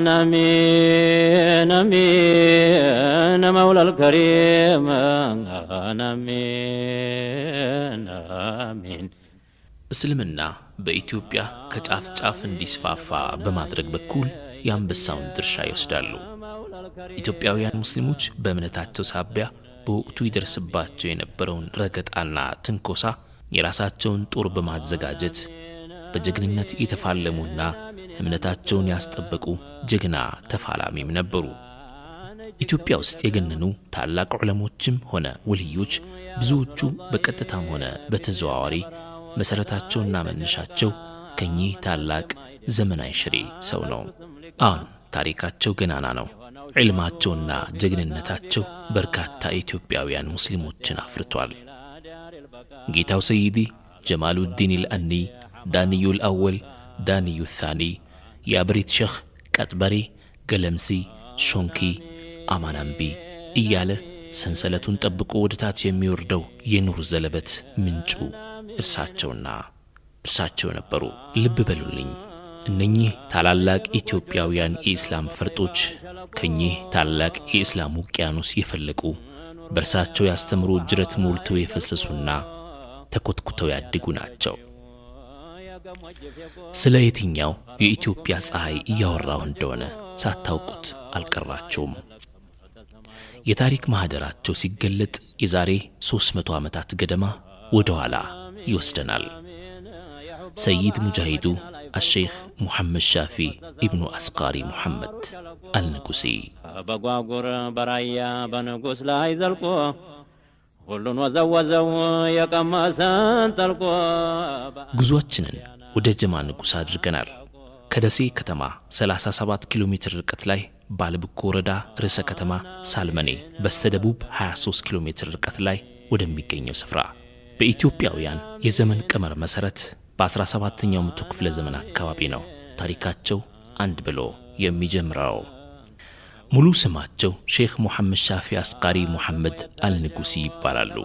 አሚን አሚን መውላ الكريم አሚን አሚን። እስልምና በኢትዮጵያ ከጫፍ ጫፍ እንዲስፋፋ በማድረግ በኩል የአንበሳውን ድርሻ ይወስዳሉ። ኢትዮጵያውያን ሙስሊሞች በእምነታቸው ሳቢያ በወቅቱ ይደርስባቸው የነበረውን ረገጣና ትንኮሳ የራሳቸውን ጦር በማዘጋጀት በጀግንነት የተፋለሙና እምነታቸውን ያስጠበቁ ጀግና ተፋላሚም ነበሩ። ኢትዮጵያ ውስጥ የገነኑ ታላቅ ዑለሞችም ሆነ ወልዮች ብዙዎቹ በቀጥታም ሆነ በተዘዋዋሪ መሰረታቸውና መነሻቸው ከኚህ ታላቅ ዘመናዊ ሽሬ ሰው ነው። አሁን ታሪካቸው ገናና ነው። ዒልማቸውና ጀግንነታቸው በርካታ ኢትዮጵያውያን ሙስሊሞችን አፍርቷል። ጌታው ሰይዲ፣ ጀማሉዲን አልአኒ፣ ዳንዩ አወል፣ ዳንዩ ታኒ፣ የአብሪት ሸኽ፣ ቀጥበሬ፣ ገለምሲ፣ ሾንኪ፣ አማናምቢ እያለ ሰንሰለቱን ጠብቆ ወደ ታች የሚወርደው የኑር ዘለበት ምንጩ እርሳቸውና እርሳቸው ነበሩ። ልብ በሉልኝ፣ እነኚህ ታላላቅ ኢትዮጵያውያን የኢስላም ፈርጦች ከኚህ ታላቅ የኢስላም ውቅያኖስ የፈለቁ፣ በእርሳቸው ያስተምሮ ጅረት ሞልተው የፈሰሱና ተኮትኩተው ያደጉ ናቸው። ስለ የትኛው የኢትዮጵያ ፀሐይ እያወራሁ እንደሆነ ሳታውቁት አልቀራችሁም። የታሪክ ማህደራቸው ሲገለጥ የዛሬ 300 ዓመታት ገደማ ወደ ኋላ ይወስደናል። ሰይድ ሙጃሂዱ አሼኽ ሙሐመድ ሻፊ ኢብኑ አስቃሪ ሙሐመድ አልንጉሲ። በጓጉር በራያ በንጉስ ላይ ዘልቆ ሁሉን ወዘወዘው የቀመሰን ጠልቆ። ጉዟችንን ወደ ጀማ ንጉሥ አድርገናል። ከደሴ ከተማ 37 ኪሎ ሜትር ርቀት ላይ፣ ባልብኮ ወረዳ ርዕሰ ከተማ ሳልመኔ በስተደቡብ 23 ኪሎ ሜትር ርቀት ላይ ወደሚገኘው ስፍራ፣ በኢትዮጵያውያን የዘመን ቀመር መሰረት በ17ኛው መቶ ክፍለ ዘመን አካባቢ ነው ታሪካቸው አንድ ብሎ የሚጀምረው። ሙሉ ስማቸው ሼኽ ሙሐመድ ሻፊ አስቃሪ ሙሐመድ አልንጉሲ ይባላሉ።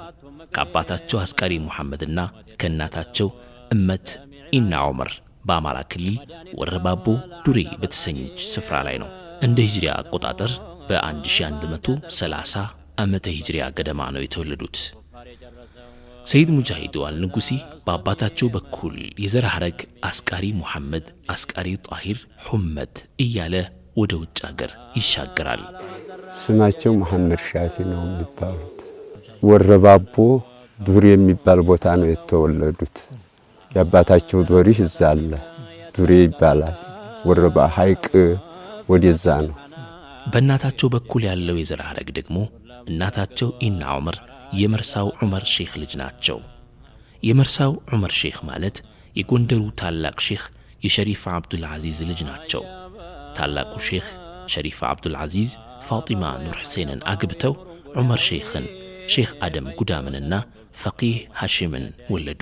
ከአባታቸው አስቃሪ ሙሐመድና ከእናታቸው እመት ኢና ዑመር በአማራ ክልል ወረባቦ ዱሬ በተሰኘች ስፍራ ላይ ነው። እንደ ሂጅሪያ አቆጣጠር በ1130 ዓመተ ሂጅሪያ ገደማ ነው የተወለዱት። ሰይድ ሙጃሂዱ አልንጉሲ በአባታቸው በኩል የዘር ሐረግ አስቃሪ ሙሐመድ፣ አስቃሪ ጣሂር ሑመድ እያለ ወደ ውጭ አገር ይሻገራል። ስማቸው መሐመድ ሻፊ ነው የሚባሉት። ወረባቦ ዱር የሚባል ቦታ ነው የተወለዱት። የአባታቸው ዶሪህ እዛ አለ፣ ዱሬ ይባላል። ወረባ ሐይቅ ወደዛ ነው። በእናታቸው በኩል ያለው የዘር ሐረግ ደግሞ እናታቸው ኢና ዑመር የመርሳው ዑመር ሼኽ ልጅ ናቸው። የመርሳው ዑመር ሼኽ ማለት የጎንደሩ ታላቅ ሼኽ የሸሪፍ ዓብዱልዓዚዝ ልጅ ናቸው። ታላቁ ሼኽ ሸሪፍ ዓብዱልዓዚዝ ፋጢማ ኑር ሁሴንን አግብተው ዑመር ሼኽን፣ ሼኽ አደም ጉዳምንና ፈቂህ ሐሺምን ወለዱ።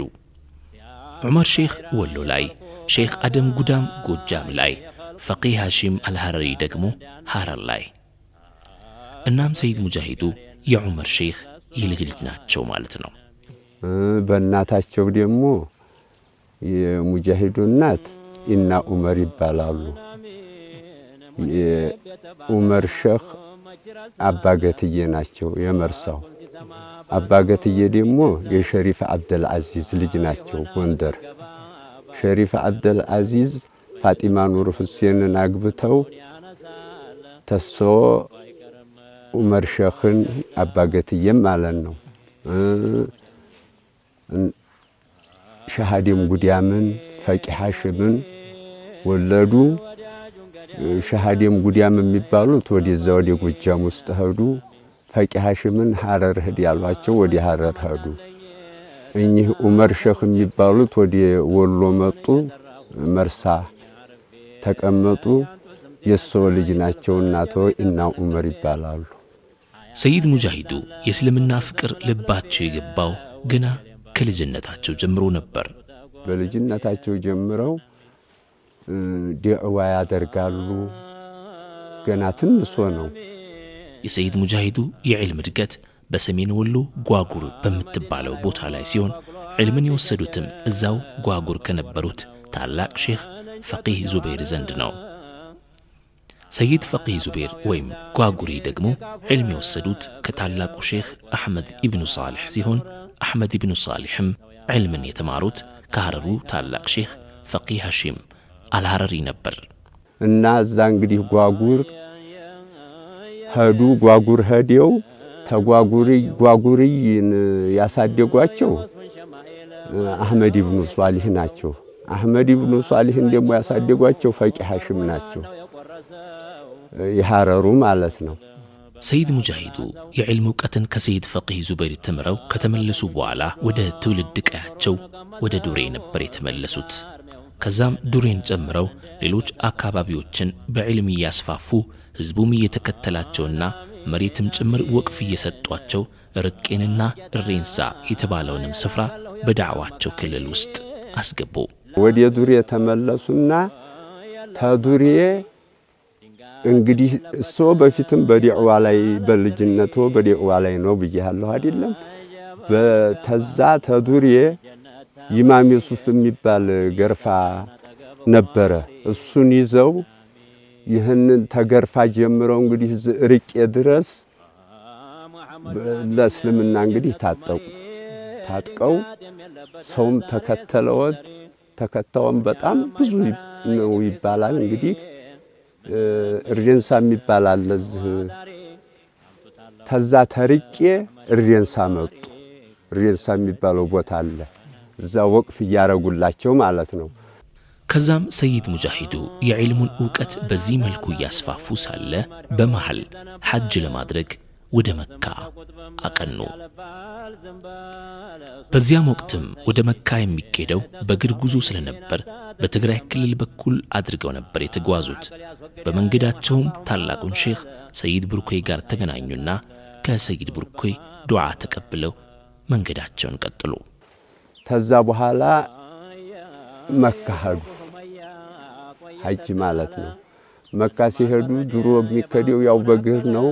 ዑመር ሼኽ ወሎ ላይ፣ ሼኽ አደም ጉዳም ጎጃም ላይ፣ ፈቂህ ሐሺም አልሐረሪ ደግሞ ሐረር ላይ። እናም ሰይድ ሙጃሂዱ የዑመር ሼኽ የልጅ ልጅ ናቸው ማለት ነው። በእናታቸው ደግሞ የሙጃሂዱ እናት ኢና ዑመር ይባላሉ። የዑመር ሼኽ አባገትዬ ናቸው የመርሳው። አባገትዬ ደግሞ የሸሪፍ አብደልዓዚዝ ልጅ ናቸው። ጎንደር ሸሪፍ አብደልዓዚዝ ፋጢማ ኑር ሁሴንን አግብተው ተሶ ዑመር ሼኽን አባገትዬም ማለት ነው። ሸሃዲም ጉዲያምን ፈቂ ሐሽምን ወለዱ። ሸሃዲም ጉዲያም የሚባሉት ወደዛ ወደ ጎጃም ውስጥ ሄዱ። ፈቂ ሐሽምን ሐረር ሂድ ያሏቸው ወደ ሐረር ሄዱ። እኚህ ዑመር ሼኽ የሚባሉት ወደ ወሎ መጡ። መርሳ ተቀመጡ። የሰው ልጅ ናቸው። እናቶ ኢና ዑመር ይባላሉ። ሰይድ ሙጃሂዱ የእስልምና ፍቅር ልባቸው የገባው ገና ከልጅነታቸው ጀምሮ ነበር። በልጅነታቸው ጀምረው ዲዕዋ ያደርጋሉ። ገና ትንሽ ነው። የሰይድ ሙጃሂዱ የዕልም እድገት በሰሜን ወሎ ጓጉር በምትባለው ቦታ ላይ ሲሆን ዕልምን የወሰዱትም እዛው ጓጉር ከነበሩት ታላቅ ሼኽ ፈቂህ ዙበይር ዘንድ ነው። ሰይድ ፈቂህ ዙቤር ወይም ጓጉሪ ደግሞ ዒልም የወሰዱት ከታላቁ ሼኽ አሕመድ ኢብኑ ሳሊሕ ሲሆን አሕመድ ኢብኑ ሳሊሕም ዒልምን የተማሩት ከሐረሩ ታላቅ ሼኽ ፈቂህ ሐሺም አልሐረሪ ነበር። እና እዛ እንግዲህ ጓጉር ሄዱ። ጓጉር ሄደው ጓጉሪን ያሳደጓቸው አሕመድ ኢብኑ ሷሊህ ናቸው። አሕመድ ኢብኑ ሷሊህን ደግሞ ያሳደጓቸው ፈቂህ ሐሺም ናቸው፣ የሐረሩ ማለት ነው። ሰይድ ሙጃሂዱ የዕልም እውቀትን ከሰይድ ፈቂህ ዙበይር ተምረው ከተመለሱ በኋላ ወደ ትውልድ ቀያቸው ወደ ዱሬ ነበር የተመለሱት። ከዛም ዱሬን ጨምረው ሌሎች አካባቢዎችን በዕልም እያስፋፉ ህዝቡም እየተከተላቸውና መሬትም ጭምር ወቅፍ እየሰጧቸው ርቄንና እሬንሳ የተባለውንም ስፍራ በዳዕዋቸው ክልል ውስጥ አስገቡ። ወደ ዱሬ ተመለሱና ተዱሬ እንግዲህ እሶ በፊትም በዲዕዋ ላይ በልጅነቶ በዲዕዋ ላይ ነው ብያለሁ አይደለም። በተዛ ተዱሬ ኢማም ዩሱፍ የሚባል ገርፋ ነበረ። እሱን ይዘው ይህንን ተገርፋ ጀምረው እንግዲህ ርቄ ድረስ ለእስልምና እንግዲህ ታጠቁ። ታጥቀው ሰውም ተከተለወት። ተከታውም በጣም ብዙ ነው ይባላል። እንግዲህ እሬንሳ የሚባል አለ እዚህ። ተዛ ተርቄ እሬንሳ መጡ። እሬንሳ የሚባለው ቦታ አለ። እዛ ወቅፍ እያረጉላቸው ማለት ነው። ከዛም ሰይድ ሙጃሂዱ የዕልሙን እውቀት በዚህ መልኩ እያስፋፉ ሳለ በመሃል ሐጅ ለማድረግ ወደ መካ አቀኑ። በዚያም ወቅትም ወደ መካ የሚኬደው በእግር ጉዞ ስለነበር በትግራይ ክልል በኩል አድርገው ነበር የተጓዙት። በመንገዳቸውም ታላቁን ሼኽ ሰይድ ቡርኮይ ጋር ተገናኙና ከሰይድ ቡርኮይ ዱዓ ተቀብለው መንገዳቸውን ቀጥሉ። ተዛ በኋላ መካ ሄዱ። ሐጅ ማለት ነው። መካ ሲሄዱ ድሮ የሚከደው ያው በእግር ነው፣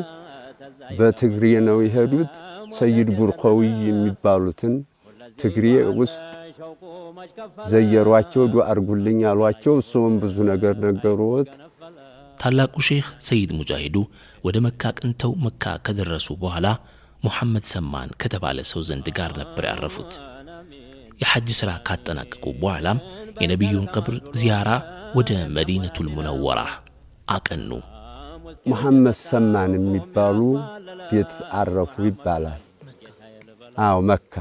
በትግሬ ነው የሄዱት። ሰይድ ቡርኮዊ የሚባሉትን ትግሬ ውስጥ ዘየሯቸው፣ ዱዓ አርጉልኝ አሏቸው። እሱም ብዙ ነገር ነገሩት። ታላቁ ሼኽ ሰይድ ሙጃሂዱ ወደ መካ አቅንተው መካ ከደረሱ በኋላ ሙሐመድ ሰማን ከተባለ ሰው ዘንድ ጋር ነበር ያረፉት። የሐጅ ሥራ ካጠናቀቁ በኋላም የነቢዩን ቀብር ዚያራ ወደ መዲነቱል ሙነወራ አቀኑ። ሙሐመድ ሰማን የሚባሉ ቤት አረፉ ይባላል። አዎ መካ።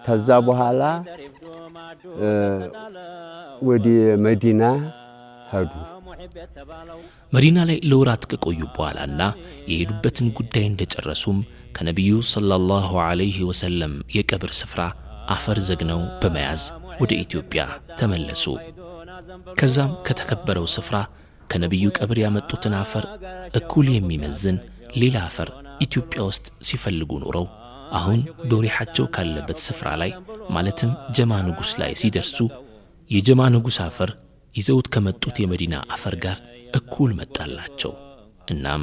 ከዛ በኋላ ወደ መዲና ሄዱ። መዲና ላይ ለወራት ከቆዩ በኋላና የሄዱበትን ጉዳይ እንደጨረሱም ከነቢዩ ሰለላሁ ዐለይሂ ወሰለም የቀብር ስፍራ አፈር ዘግነው በመያዝ ወደ ኢትዮጵያ ተመለሱ። ከዛም ከተከበረው ስፍራ ከነቢዩ ቀብር ያመጡትን አፈር እኩል የሚመዝን ሌላ አፈር ኢትዮጵያ ውስጥ ሲፈልጉ ኖረው አሁን ዶሪሓቸው ካለበት ስፍራ ላይ ማለትም ጀማ ንጉሥ ላይ ሲደርሱ የጀማ ንጉሥ አፈር ይዘውት ከመጡት የመዲና አፈር ጋር እኩል መጣላቸው። እናም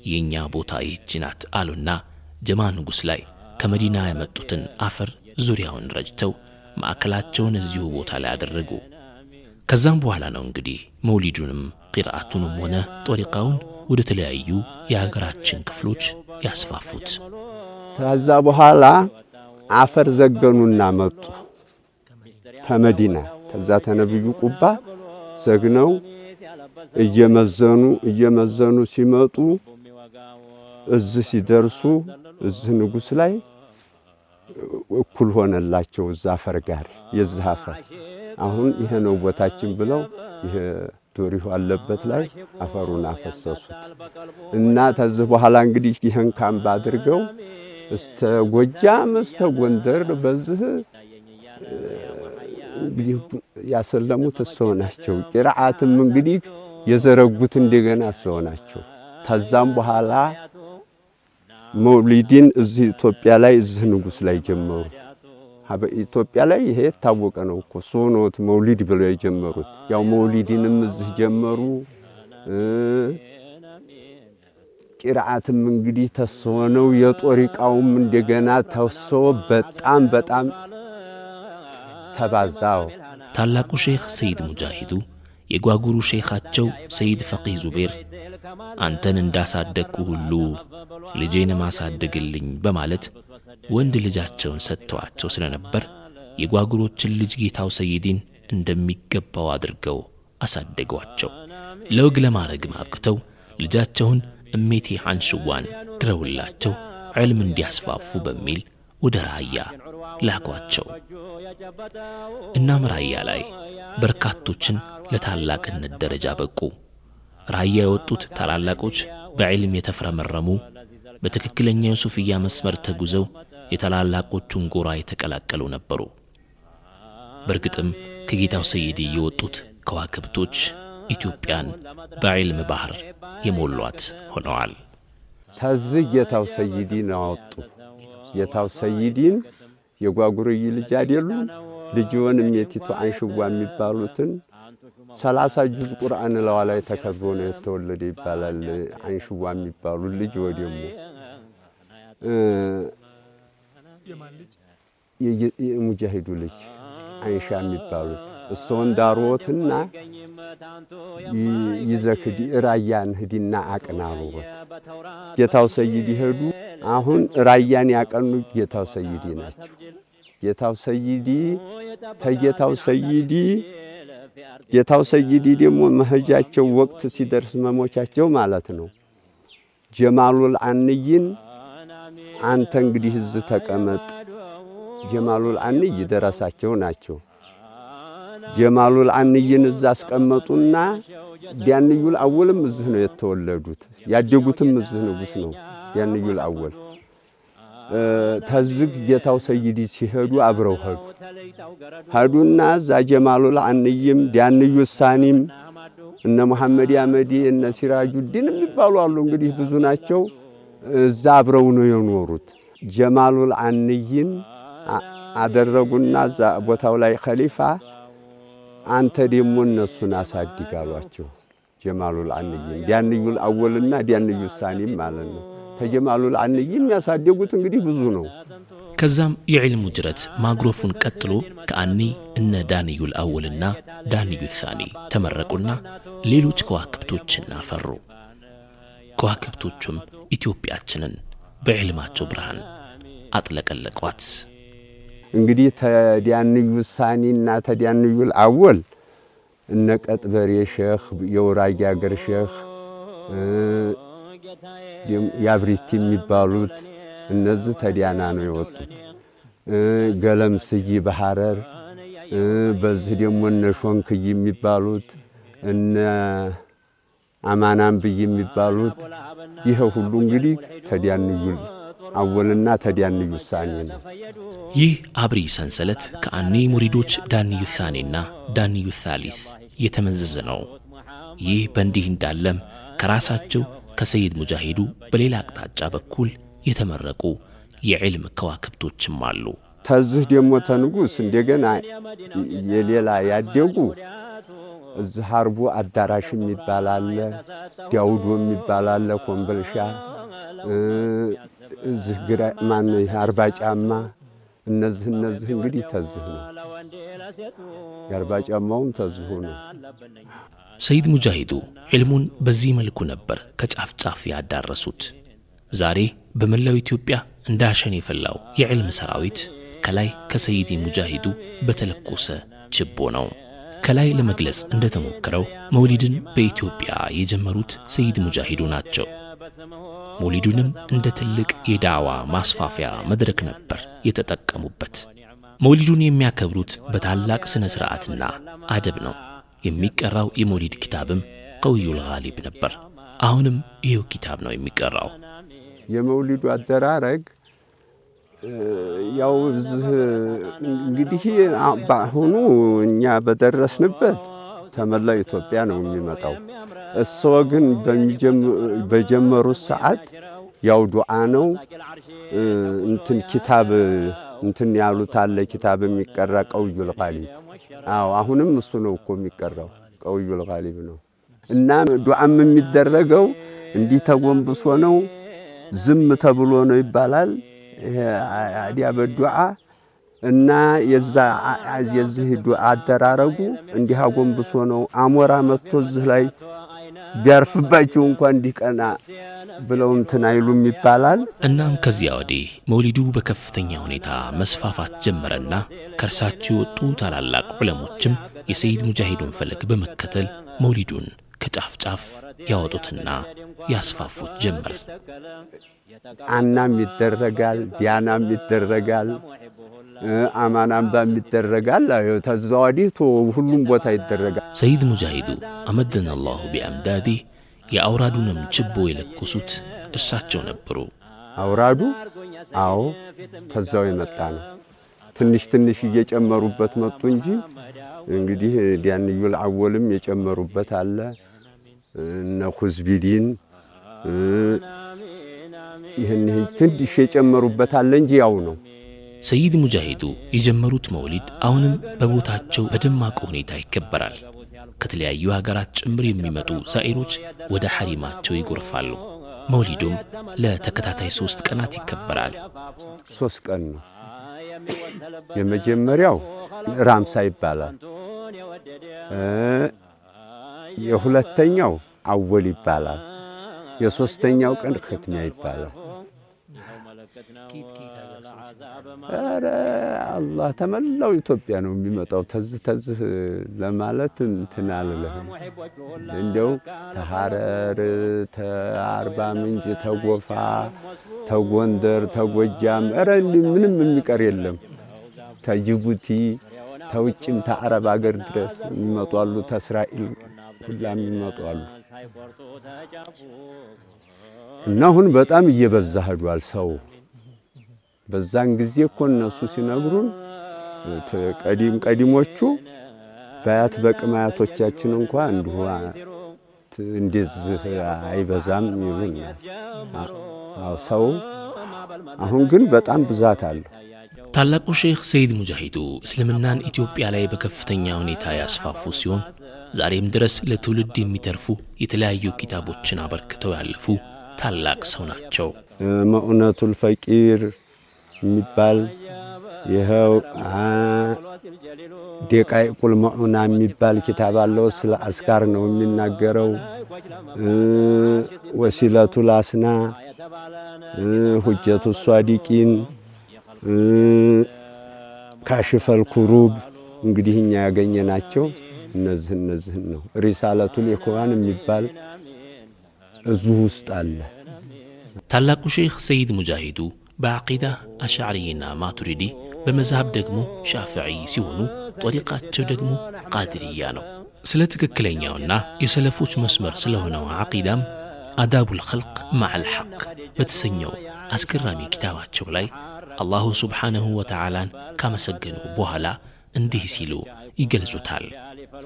የኛ ቦታ ይህች ናት አሉና ጀማ ንጉሥ ላይ ከመዲና ያመጡትን አፈር ዙሪያውን ረጭተው ማዕከላቸውን እዚሁ ቦታ ላይ አደረጉ። ከዛም በኋላ ነው እንግዲህ መውሊዱንም ቂርአቱንም ሆነ ጦሪቃውን ወደ ተለያዩ የሀገራችን ክፍሎች ያስፋፉት። ከዛ በኋላ አፈር ዘገኑና መጡ ተመዲና። ከዛ ተነብዩ ቁባ ዘግነው እየመዘኑ እየመዘኑ ሲመጡ እዚህ ሲደርሱ እዚህ ንጉሥ ላይ እኩል ሆነላቸው። እዛ አፈር ጋር የዚህ አፈር አሁን ይሄ ነው ቦታችን ብለው ይሄ ዶሪሁ አለበት ላይ አፈሩን አፈሰሱት። እና ተዚህ በኋላ እንግዲህ ይሄን ካምፕ አድርገው እስተ ጎጃም እስተ ጎንደር በዚህ እንግዲህ ያሰለሙት እሰው ናቸው። ቂርአትም እንግዲህ የዘረጉት እንደገና እሰው ናቸው። ከዛም በኋላ መውሊድን እዚህ ኢትዮጵያ ላይ እዚህ ንጉሥ ላይ ጀመሩ። ኢትዮጵያ ላይ ይሄ የታወቀ ነው እኮ ሶኖት መውሊድ ብለው የጀመሩት። ያው መውሊድንም እዚህ ጀመሩ። ቂርአትም እንግዲህ ተሰወነው የጦሪቃውም እንደገና ተሰወ በጣም በጣም ተባዛው። ታላቁ ሼኽ ሰይድ ሙጃሂዱ የጓጉሩ ሼኻቸው ሰይድ ፈቂህ ዙቤር አንተን እንዳሳደግኩ ሁሉ ልጄን ማሳደግልኝ በማለት ወንድ ልጃቸውን ሰጥተዋቸው ስለነበር የጓጉሮችን ልጅ ጌታው ሰይዲን እንደሚገባው አድርገው አሳደጓቸው። ለወግ ለማዕረግም አብቅተው ልጃቸውን እሜቴ አንሽዋን ድረውላቸው ዕልም እንዲያስፋፉ በሚል ወደ ራያ ላኳቸው። እናም ራያ ላይ በርካቶችን ለታላቅነት ደረጃ በቁ። ራያ የወጡት ታላላቆች በዕልም የተፍረመረሙ በትክክለኛው የሱፍያ መስመር ተጉዘው የታላላቆቹን ጎራ የተቀላቀሉ ነበሩ። በእርግጥም ከጌታው ሰይዲ የወጡት ከዋክብቶች ኢትዮጵያን በዕልም ባህር የሞሏት ሆነዋል። ተዚህ ጌታው ሰይዲን አወጡ። ጌታው ሰይዲን የጓጉርይ ልጅ አይደሉም? ልጅውን እሜቲቱ አንሽዋ የሚባሉትን 30 ጁዝ ቁርአን ለዋ ላይ ተከብሮ ነው የተወለደ ይባላል። አንሽዋ የሚባሉ ልጅ ወደሙ የሙጃሂዱ ልጅ አንሻ የሚባሉት እሶን ዳሮትና ይዘክዲ ራያን ህዲና አቅናሉት ጌታው ሰይዲ ሄዱ። አሁን ራያን ያቀኑ ጌታው ሰይዲ ናቸው። ጌታው ሰይዲ ተጌታው ሰይዲ ጌታው ሰይዲ ደግሞ መሄጃቸው ወቅት ሲደርስ መሞቻቸው ማለት ነው። ጀማሉል አንይን አንተ እንግዲህ እዚህ ተቀመጥ። ጀማሉል አንይ ደረሳቸው ናቸው። ጀማሉል አንይን እዛ አስቀመጡና ዲያንዩል አወልም እዚህ ነው የተወለዱት፣ ያደጉትም እዚህ ንጉስ ነው ዲያንዩል አወል። ተዝግ ጌታው ሰይዲ ሲሄዱ አብረው ሄዱ። ሄዱና እዛ ጀማሉል አንይም ዲያንዩ ሳኒም እነ መሐመድ ያመዲ እነ ሲራጁዲን የሚባሉ አሉ። እንግዲህ ብዙ ናቸው። እዛ አብረው ነው የኖሩት። ጀማሉል አንይን አደረጉና እዛ ቦታው ላይ ኸሊፋ አንተ ደግሞ እነሱን አሳድግ አሏቸው። ጀማሉል አንይን ዲያንዩል አወልና ዲያንዩ ሳኒም ማለት ነው። ተጀማሉል አንይም ያሳደጉት እንግዲህ ብዙ ነው። ከዛም የዕልሙ ጅረት ማግሮፉን ቀጥሎ ከአኒ እነ ዳንዩል አወልና ዳንዩ ሳኒ ተመረቁና ሌሎች ከዋክብቶችን አፈሩ። ከዋክብቶቹም ኢትዮጵያችንን በዕልማቸው ብርሃን አጥለቀለቋት። እንግዲህ ተዲያንዩ ሳኒና ተዲያንዩል አወል እነ ቀጥበሬ ሼኽ የውራጌ አገር ሼኽ ያብሪቲ የሚባሉት እነዚህ ተዲያና ነው የወጡት። ገለምስይ በሐረር በዚህ ደግሞ እነ ሾንክይ የሚባሉት እነ አማናም ብይ የሚባሉት ይሄ ሁሉ እንግዲህ ተዲያንዩል አወልና ተዲያንዩ ሳኒ ነው። ይህ አብሪ ሰንሰለት ከአኒ ሙሪዶች ዳንዩ ሳኒና ዳንዩ ሳሊስ የተመዘዘ ነው። ይህ በእንዲህ እንዳለም ከራሳቸው ከሰይድ ሙጃሂዱ በሌላ አቅጣጫ በኩል የተመረቁ የዕልም ከዋክብቶችም አሉ። ተዝህ ደግሞ ተንጉስ እንደገና የሌላ ያደጉ እዚህ ሀርቡ አዳራሽ የሚባል አለ፣ ዳውዶ የሚባል አለ፣ ኮምበልሻ እዚህ ግራ ማን ይሄ አርባ ጫማ እነዚህ እንግዲህ ተዝህ ነው። የአርባ ጫማውም ተዝሁ ነው። ሰይድ ሙጃሂዱ ዕልሙን በዚህ መልኩ ነበር ከጫፍ ጫፍ ያዳረሱት። ዛሬ በመላው ኢትዮጵያ እንደ አሸን የፈላው የዕልም ሰራዊት ከላይ ከሰይድ ሙጃሂዱ በተለኮሰ ችቦ ነው። ከላይ ለመግለጽ እንደተሞከረው መውሊድን በኢትዮጵያ የጀመሩት ሰይድ ሙጃሂዱ ናቸው። መውሊዱንም እንደ ትልቅ የዳዋ ማስፋፊያ መድረክ ነበር የተጠቀሙበት። መውሊዱን የሚያከብሩት በታላቅ ስነ ስርዓትና አደብ ነው። የሚቀራው የመውሊድ ኪታብም ቀውዩል ጋሊብ ነበር። አሁንም ይሄው ኪታብ ነው የሚቀራው። የመውሊዱ አደራረግ ያው እዚህ እንግዲህ በአሁኑ እኛ በደረስንበት ተመላው ኢትዮጵያ ነው የሚመጣው። እሶ ግን በጀመሩት ሰዓት ያው ዱዓ ነው። እንትን ኪታብ እንትን ያሉት አለ ኪታብ የሚቀራ ቀውዩል ጋሊብ። አዎ አሁንም እሱ ነው እኮ የሚቀራው ቀውዩል ጋሊብ ነው። እና ዱዓም የሚደረገው እንዲህ ተጎንብሶ ነው፣ ዝም ተብሎ ነው ይባላል። ይሄ አዲያ በዱዓ እና የዛ የዚህ ዱዓ አደራረጉ እንዲህ አጎንብሶ ነው። አሞራ መጥቶ እዚህ ላይ ቢያርፍባቸው እንኳን እንዲህ ቀና ብለው እንትን አይሉም ይባላል። እናም ከዚያ ወዲህ መውሊዱ በከፍተኛ ሁኔታ መስፋፋት ጀመረና ከእርሳቸው የወጡ ታላላቅ ዑለሞችም የሰይድ ሙጃሂዱን ፈለግ በመከተል መውሊዱን ከጫፍ ጫፍ ያወጡትና ያስፋፉት ጀመር። አናም ይደረጋል፣ ዲያናም ይደረጋል፣ አማናምባም ይደረጋል። ተዛ ወዲህ ሁሉም ቦታ ይደረጋል። ሰይድ ሙጃሂዱ أمدنا الله بأمداده የአውራዱንም ችቦ የለኮሱት እርሳቸው ነበሩ። አውራዱ አዎ ተዛው የመጣ ነው። ትንሽ ትንሽ እየጨመሩበት መጡ እንጂ እንግዲህ ዲያንዩል አወልም የጨመሩበት አለ። እነ ኩዝቢዲን ይህን ትንሽ የጨመሩበት አለ እንጂ ያው ነው። ሰይድ ሙጃሂዱ የጀመሩት መውሊድ አሁንም በቦታቸው በደማቅ ሁኔታ ይከበራል። ከተለያዩ ሀገራት ጭምር የሚመጡ ዛኢሮች ወደ ሐሪማቸው ይጎርፋሉ። መውሊዱም ለተከታታይ 3 ቀናት ይከበራል። 3 ቀን ነው። የመጀመሪያው ራምሳ ይባላል። የሁለተኛው አወል ይባላል። የሶስተኛው ቀን ኽትሚያ ይባላል። ኧረ አላህ ተመላው ኢትዮጵያ ነው የሚመጣው። ተዝህ ተዝህ ለማለት እንትን አልልህም። እንደው ተሐረር፣ ተአርባ ምንጭ፣ ተጎፋ፣ ተጎንደር፣ ተጎጃም ኧረ ምንም የሚቀር የለም። ተጅቡቲ፣ ተውጭም ተአረብ አገር ድረስ የሚመጡ አሉ። ተእስራኤል ሁላ የሚመጡ አሉ። እና አሁን በጣም እየበዛ ሄዷል ሰው። በዛን ጊዜ እኮ እነሱ ሲነግሩን ቀዲም ቀዲሞቹ በአያት በቅማያቶቻችን እንኳን እንዲሁ እንደዚህ አይበዛም ይሉናል። አዎ ሰው አሁን ግን በጣም ብዛት አለው። ታላቁ ሼኽ ሰይድ ሙጃሂዱ እስልምናን ኢትዮጵያ ላይ በከፍተኛ ሁኔታ ያስፋፉ ሲሆን ዛሬም ድረስ ለትውልድ የሚተርፉ የተለያዩ ኪታቦችን አበርክተው ያለፉ ታላቅ ሰው ናቸው። መኡነቱል ፈቂር የሚባል ይኸው ደቃኢቁል መኡና የሚባል ኪታብ አለው። ስለ አስካር ነው የሚናገረው። ወሲለቱል አስና፣ ሁጀቱ ሷዲቂን፣ ካሽፈል ኩሩብ እንግዲህ እኛ ያገኘናቸው እነዚህ ነው። ሪሳለቱል ኢኽዋን የሚባል እዚሁ ውስጥ አለ። ታላቁ ሼኽ ሰይድ ሙጃሂዱ በዓቂዳ አሽዓሪና ማቱሪዲ በመዝሀብ ደግሞ ሻፊዒ ሲሆኑ ጦሪቃቸው ደግሞ ቃድርያ ነው። ስለ ትክክለኛውና የሰለፎች መስመር ስለሆነው ዓቂዳም አዳቡል ኸልቅ መዐል ሐቅ በተሰኘው አስገራሚ ኪታባቸው ላይ አላሁ ሱብሓነሁ ወተዓላን ካመሰገኑ በኋላ እንዲህ ሲሉ ይገልጹታል።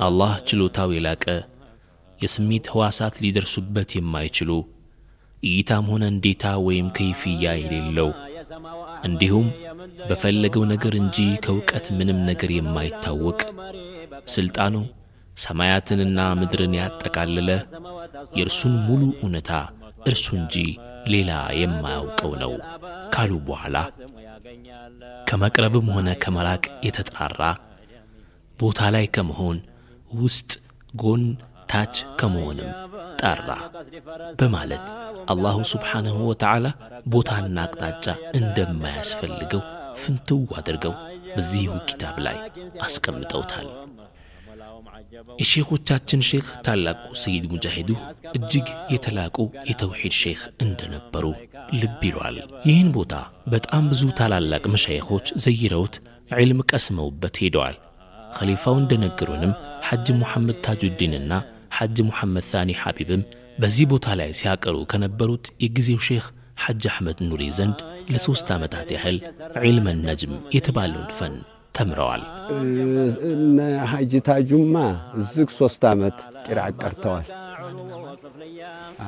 አላህ ችሎታው የላቀ የስሜት ሕዋሳት ሊደርሱበት የማይችሉ እይታም ሆነ እንዴታ ወይም ከይፍያ የሌለው እንዲሁም በፈለገው ነገር እንጂ ከእውቀት ምንም ነገር የማይታወቅ ስልጣኑ ሰማያትንና ምድርን ያጠቃለለ የእርሱን ሙሉ እውነታ እርሱ እንጂ ሌላ የማያውቀው ነው ካሉ በኋላ ከመቅረብም ሆነ ከመራቅ የተጣራ ቦታ ላይ ከመሆን ውስጥ ጎን ታች ከመሆንም ጠራ በማለት አላሁ ሱብሓነሁ ወተዓላ ቦታና አቅጣጫ እንደማያስፈልገው ፍንትው አድርገው በዚሁ ኪታብ ላይ አስቀምጠውታል። የሼኾቻችን ሼኽ ታላቁ ሰይድ ሙጃሂዱ እጅግ የተላቁ የተውሂድ ሼኽ እንደነበሩ ልብ ይሏል። ይህን ቦታ በጣም ብዙ ታላላቅ መሻይኾች ዘይረውት ዒልም ቀስመውበት ሄደዋል። ኸሊፋው እንደነገሩንም ሐጅ ሙሐመድ ታጁዲንና ሐጅ ሙሐመድ ታኒ ሐቢብም በዚህ ቦታ ላይ ሲያቀሩ ከነበሩት የጊዜው ሼኽ ሐጅ አሕመድ ኑሪ ዘንድ ለ3 ዓመታት ያህል ዒልመ ነጅም የተባለውን ፈን ተምረዋል። እነ ሐጂ ታጁማ እዚህ 3 ዓመት ቂርአት ቀርተዋል።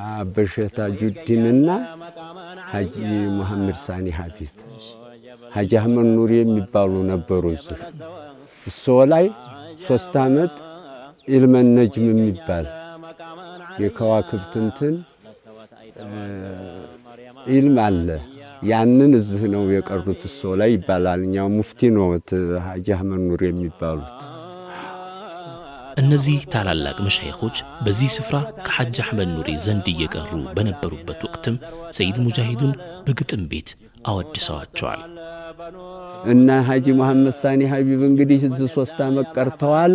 አበሸህ ታጁዲንና ሐጂ ሙሐመድ ሳኒ ሐቢብ ሐጂ አሕመድ ኑሪ የሚባሉ ነበሩ። እዚህ እሶ ላይ 3 ዓመት ዒልመ ነጅም የሚባል የከዋክብት እንትን ዒልም አለ። ያንን እዚህ ነው የቀሩት እሶ ላይ ይባላል። እኛው ሙፍቲ ነው ሐጂ አሕመድ ኑሪ የሚባሉት። እነዚህ ታላላቅ መሻይኾች በዚህ ስፍራ ከሐጅ አሕመድ ኑሪ ዘንድ እየቀሩ በነበሩበት ወቅትም ሰይድ ሙጃሂዱን በግጥም ቤት አወድሰዋቸዋል። እና ሐጂ መሐመድ ሳኒ ሀቢብ እንግዲህ እዚህ 3 ዓመት ቀርተዋል።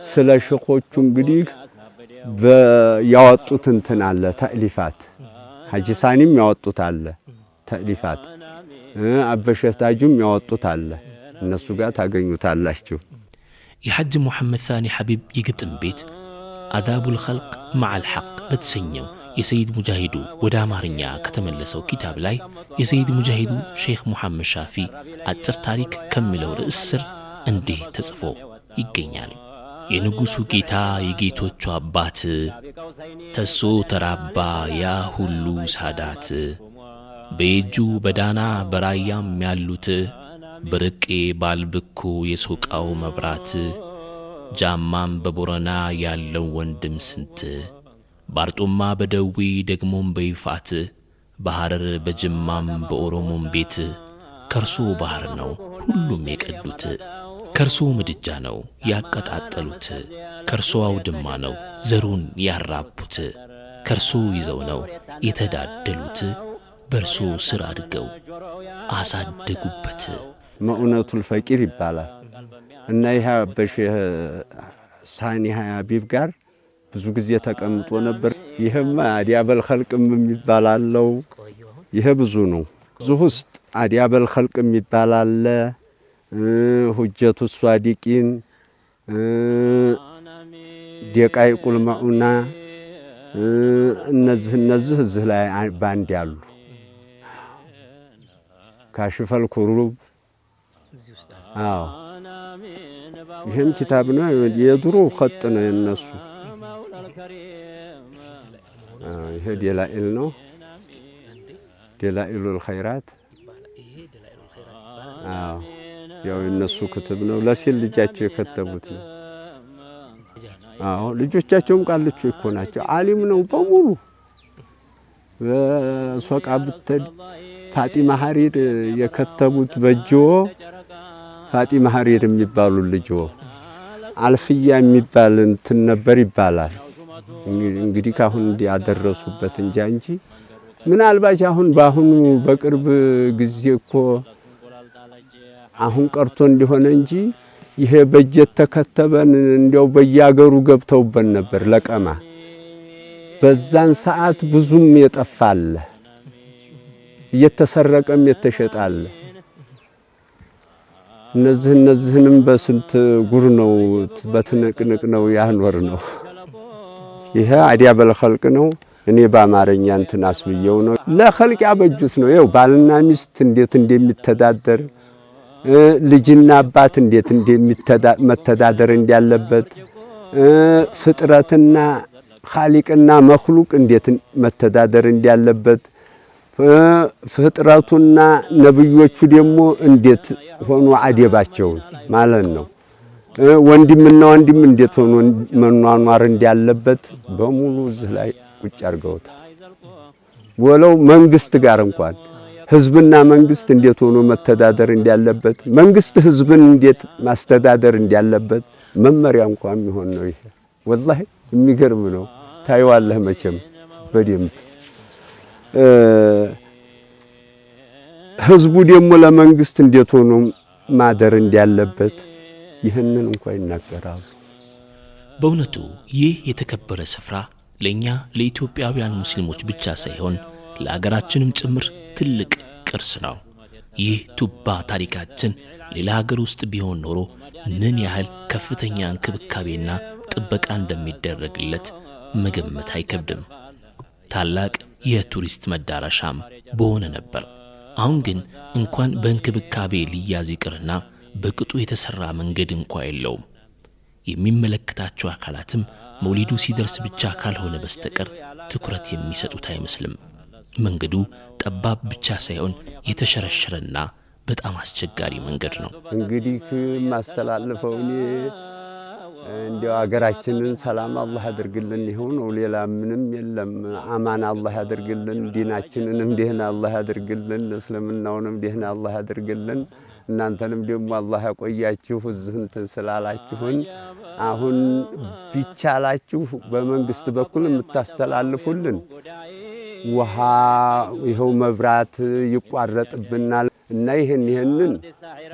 ስለ ሸኾቹ እንግዲህ ያወጡት እንትን አለ ተእሊፋት፣ ሐጂ ሳኒም ያወጡት አለ ተእሊፋት፣ አበሸታጁም ያወጡት አለ። እነሱ ጋር ታገኙታላችሁ። የሐጅ ሙሐመድ ሳኒ ሐቢብ የግጥም ቤት አዳቡል ኸልቅ መዓል ሐቅ በተሰኘው የሰይድ ሙጃሂዱ ወደ አማርኛ ከተመለሰው ኪታብ ላይ የሰይድ ሙጃሂዱ ሼኽ ሙሐመድ ሻፊ አጭር ታሪክ ከሚለው ርዕስ ስር እንዲህ ተጽፎ ይገኛል። የንጉሡ ጌታ የጌቶቹ አባት ተሶ ተራባ ያ ሁሉ ሳዳት፣ በየጁ በዳና በራያም ያሉት፣ በርቄ ባልብኮ የሶቃው መብራት፣ ጃማም በቦረና ያለው ወንድም ስንት፣ ባርጦማ በደዊ ደግሞም በይፋት፣ በሐረር በጅማም በኦሮሞም ቤት፣ ከርሶ ባህር ነው ሁሉም የቀዱት፣ ከርሶ ምድጃ ነው ያቀጣጠሉት፣ ከርሶ አውድማ ነው ዘሩን ያራቡት፣ ከርሶ ይዘው ነው የተዳደሉት፣ በርሶ ስር አድገው አሳደጉበት። መኡነቱል ፈቂር ይባላል። እና ይህ በሼህ ሳኒ ሀቢብ ጋር ብዙ ጊዜ ተቀምጦ ነበር። ይህማ አዲያበል ኸልቅም የሚባል አለው። ይሄ ብዙ ነው። እዚህ ውስጥ አዲያበል ኸልቅ የሚባል አለ። ሁጀቱ ሷዲቂን፣ ደቃይቁል መዑና፣ እነዚህ እዚህ ላይ ባንድ ያሉ፣ ካሽፈል ኩሩብ። አዎ፣ ይህም ኪታብ ነው። የድሮ ኸጥ ነው የነሱ። ይሄ ደላኢል ነው። ደላኢሉል ኸይራት። አዎ፣ ያው የነሱ ክትብ ነው። ለሴት ልጃቸው የከተቡት ነው። አዎ፣ ልጆቻቸውም ቃልቾ እኮ ናቸው። አሊም ነው በሙሉ። በሶቃ ብትሄድ ፋጢማ ሀሪር የከተቡት በጅዎ፣ ፋጢማ ሀሪር የሚባሉ ልጅዎ አልፍያ የሚባል እንትን ነበር ይባላል። እንግዲህ ካሁን ያደረሱበት እንጃ እንጂ ምናልባት አሁን በአሁኑ በቅርብ ጊዜ እኮ አሁን ቀርቶ እንዲሆነ እንጂ ይሄ በጀት ተከተበን እንዲያው በያገሩ ገብተውበት ነበር ለቀማ። በዛን ሰዓት ብዙም የጠፋለ፣ እየተሰረቀም የተሸጣለ። እነዚህንም በስንት ጉር ነው፣ በትንቅንቅ ነው ያኖር ነው። ይሄ አዲያበል ኸልቅ ነው። እኔ በአማርኛ እንትን አስብየው ነው። ለኸልቅ ያበጁት ነው። ይኸው ባልና ሚስት እንዴት እንደሚተዳደር፣ ልጅና አባት እንዴት መተዳደር እንዳለበት፣ ፍጥረትና ኻሊቅና መኽሉቅ እንዴት መተዳደር እንዳለበት፣ ፍጥረቱና ነብዮቹ ደግሞ እንዴት ሆኖ አደባቸውን ማለት ነው። ወንድምና ወንድም እንዴት ሆኖ መኗኗር እንዳለበት በሙሉ እዚህ ላይ ቁጭ አድርገውታል። ወለው መንግስት ጋር እንኳን ህዝብና መንግስት እንዴት ሆኖ መተዳደር እንዳለበት፣ መንግስት ህዝብን እንዴት ማስተዳደር እንዳለበት መመሪያ እንኳን የሚሆን ነው። ይሄ ወላሂ የሚገርም ነው። ታየዋለህ መቼም በደንብ። ህዝቡ ደግሞ ለመንግስት እንዴት ሆኖ ማደር እንዳለበት ይህንን እንኳን ይናገራሉ። በእውነቱ ይህ የተከበረ ስፍራ ለእኛ ለኢትዮጵያውያን ሙስሊሞች ብቻ ሳይሆን ለአገራችንም ጭምር ትልቅ ቅርስ ነው። ይህ ቱባ ታሪካችን ሌላ ሀገር ውስጥ ቢሆን ኖሮ ምን ያህል ከፍተኛ እንክብካቤና ጥበቃ እንደሚደረግለት መገመት አይከብድም። ታላቅ የቱሪስት መዳረሻም በሆነ ነበር። አሁን ግን እንኳን በእንክብካቤ ሊያዝ ይቅርና በቅጡ የተሠራ መንገድ እንኳ የለውም። የሚመለከታቸው አካላትም መውሊዱ ሲደርስ ብቻ ካልሆነ በስተቀር ትኩረት የሚሰጡት አይመስልም። መንገዱ ጠባብ ብቻ ሳይሆን የተሸረሸረና በጣም አስቸጋሪ መንገድ ነው። እንግዲህ የማስተላልፈው እኔ እንዲያው አገራችንን ሰላም አላህ ያድርግልን። ይኸው ነው፣ ሌላ ምንም የለም። አማን አላህ ያድርግልን፣ ዲናችንንም ደህና አላህ ያድርግልን፣ እስልምናውንም ደህና አላህ ያድርግልን። እናንተንም ደግሞ አላህ ያቆያችሁ እዚህ እንትን ስላላችሁን። አሁን ቢቻላችሁ በመንግስት በኩል የምታስተላልፉልን ውሃ ይኸው መብራት ይቋረጥብናል እና ይህንን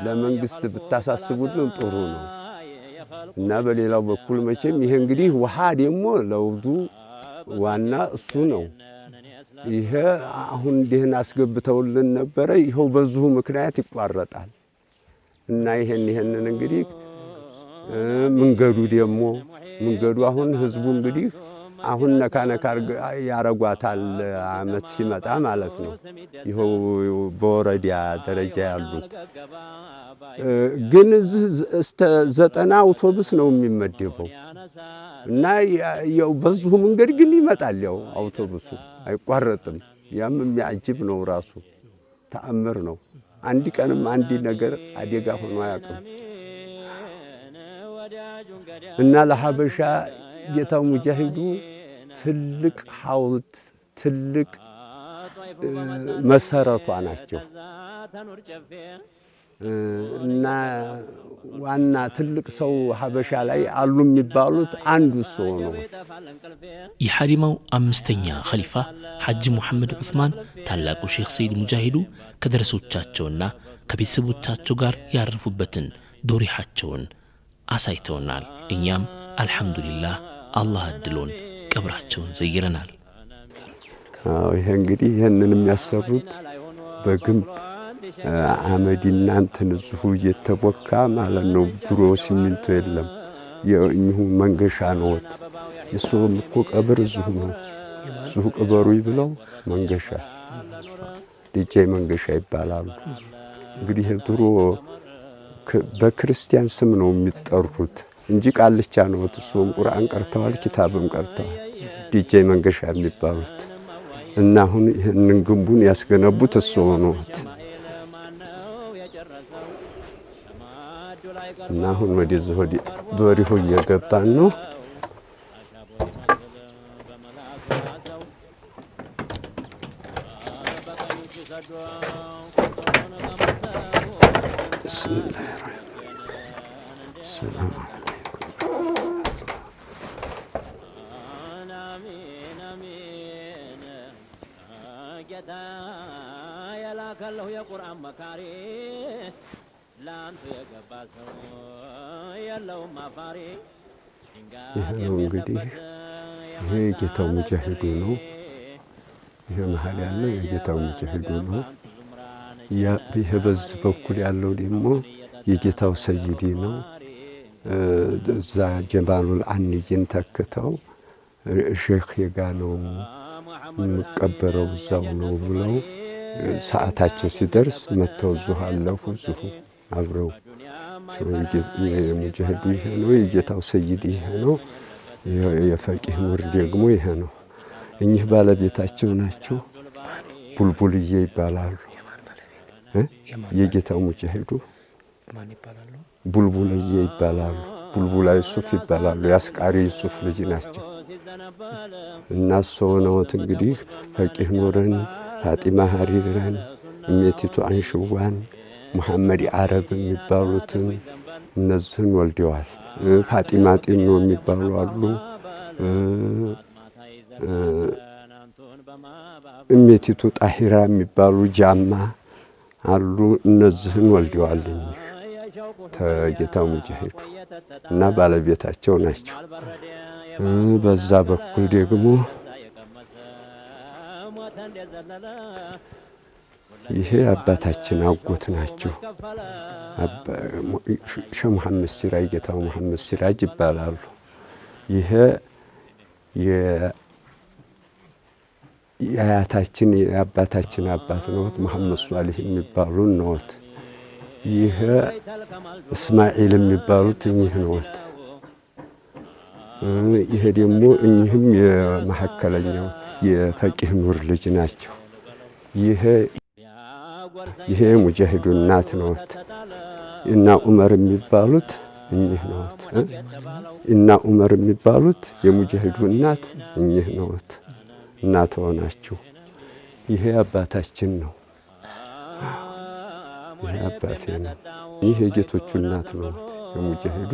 ለመንግስት ብታሳስቡልን ጥሩ ነው። እና በሌላው በኩል መቼም ይሄ እንግዲህ ውሃ ደግሞ ለውዱ ዋና እሱ ነው። ይሄ አሁን እንዲህን አስገብተውልን ነበረ። ይኸው በዚሁ ምክንያት ይቋረጣል። እና ይሄንን እንግዲህ መንገዱ ደግሞ መንገዱ አሁን ህዝቡ እንግዲህ አሁን ነካ ነካ ያረጓታል አመት ሲመጣ ማለት ነው። ይኸው በወረዳ ደረጃ ያሉት ግን እዚህ እስከ 90 አውቶቡስ ነው የሚመደበው። እና ያው በዚሁ መንገድ ግን ይመጣል። ያው አውቶቡሱ አይቋረጥም። ያም የሚያጅብ ነው፣ ራሱ ተአምር ነው። አንድ ቀንም አንድ ነገር አደጋ ሆኖ አያውቅም። እና ለሀበሻ ጌታው ሙጃሂዱ ትልቅ ሐውልት ትልቅ መሰረቷ ናቸው። እና ዋና ትልቅ ሰው ሀበሻ ላይ አሉ የሚባሉት አንዱ ሰው ነው። የሐሪማው አምስተኛ ኸሊፋ ሐጅ ሙሐመድ ዑስማን ታላቁ ሼክ ሰይድ ሙጃሂዱ ከደረሶቻቸውና ከቤተሰቦቻቸው ጋር ያረፉበትን ዶሪሃቸውን አሳይተውናል። እኛም አልሐምዱሊላህ አላህ እድሎን ቀብራቸውን ዘይረናል። አዎ፣ ይሄ እንግዲህ ይሄንን የሚያሰሩት በግንብ አመድና እንትን እዚሁ እየተቦካ ማለት ነው። ድሮ ሲሚንቶ የለም። የእኚሁ መንገሻ ነዎት። የእሱም እኮ ቀብር እዚሁ ነው። እዚሁ ቅበሩ ብለው መንገሻ ዲጄ መንገሻ ይባላሉ። እንግዲህ ድሮ በክርስቲያን ስም ነው የሚጠሩት እንጂ ቃልቻ ነዎት። እሱም ቁርአን ቀርተዋል፣ ኪታብም ቀርተዋል። ዲጄ መንገሻ የሚባሉት እና አሁን ይህንን ግንቡን ያስገነቡት እሱ ነዎት። እና አሁን ወደዚህ ወደ ዶሪሁ እየገባን ነው። ሰላም የላከለሁ የቁርአን መካሪ ላንቱ የገባ ሰው የለውም አፋሪ። ይሄ ነው እንግዲህ ይሄ የጌታው ሙጃሂዱ ነው። ይሄ መሀል ያለው የጌታው ሙጃሂዱ ነው። ይሄ በዚህ በኩል ያለው ደግሞ የጌታው ሰይዲ ነው። እዛ ጀማሉል አንይን ተክተው ሼክ ጋ ነው የምቀበረው እዛው ነው ብለው ሰዓታቸው ሲደርስ መጥተው እዚሁ አለፉ። እዚሁ አብረው የሙጃሂዱ ይሄ ነው፣ የጌታው ሰይድ ይሄ ነው፣ የፈቂህ ኑር ደግሞ ይሄ ነው። እኚህ ባለቤታቸው ናቸው። ቡልቡልዬ ይባላሉ። የጌታው ሙጃሂዱ ቡልቡልዬ ይባላሉ። ቡልቡላ ዩሱፍ ይባላሉ። የአስቃሪ ዩሱፍ ልጅ ናቸው። እና እርስዎ ነዎት እንግዲህ ፈቂህ ኑርን፣ ፋጢማ ሀሪርን፣ እሜቲቱ አንሽዋን፣ ሙሐመድ አረብ የሚባሉትን እነዚህን ወልደዋል። ፋጢማ ጤኖ የሚባሉ አሉ። እሜቲቱ ጣሂራ የሚባሉ ጃማ አሉ። እነዚህን ወልደዋል እኚህ ተጌታ ሙጃሂዱ እና ባለቤታቸው ናቸው። በዛ በኩል ደግሞ ይሄ አባታችን አጎት ናቸው። ሸህ መሐመድ ሲራጅ ጌታው መሐመድ ሲራጅ ይባላሉ። ይሄ የአያታችን የአባታችን አባት ነዎት። መሐመድ ሷሊህ የሚባሉ ነዎት። ይሄ እስማኤል የሚባሉት እኚህ ነዎት። ይሄ ደግሞ እኚህም የመካከለኛው የፈቂህ ኑር ልጅ ናቸው። ይሄ ሙጃሂዱ እናት ነዎት። እና ዑመር የሚባሉት እኚህ ነዎት። እና ዑመር የሚባሉት የሙጃሂዱ እናት እኚህ ነዎት። እናትዎ ናቸው። ይሄ አባታችን ነው። ይሄ አባቴ ነው። ይህ የጌቶቹ እናት ነው የሙጃሂዱ።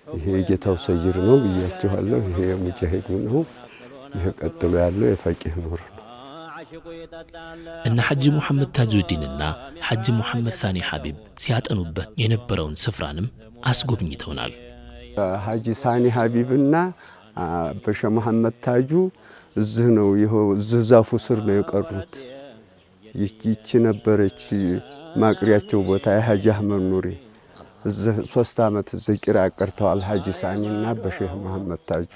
ይሄ የጌታው ሰይር ነው ብያችኋለሁ። ይሄ የሙጃሂዱ ነው። ይሄ ቀጥሎ ያለው የፈቂህ ኑር ነው። እነ ሐጂ ሙሐመድ ታጁዲንና ሐጂ ሙሐመድ ሳኒ ሐቢብ ሲያጠኑበት የነበረውን ስፍራንም አስጎብኝተውናል። ሐጂ ሳኒ ሐቢብና በሸ መሐመድ ታጁ እዚህ ነው፣ ይኸው እዚህ ዛፉ ስር ነው የቀሩት። ይቺ ነበረች ማቅሪያቸው ቦታ የሐጂ አህመድ ኑሬ። እዚህ 3 ዓመት እዚህ ቂራ ቀርተዋል ሐጂ ሳኒና በሼህ መሐመድ ታጁ።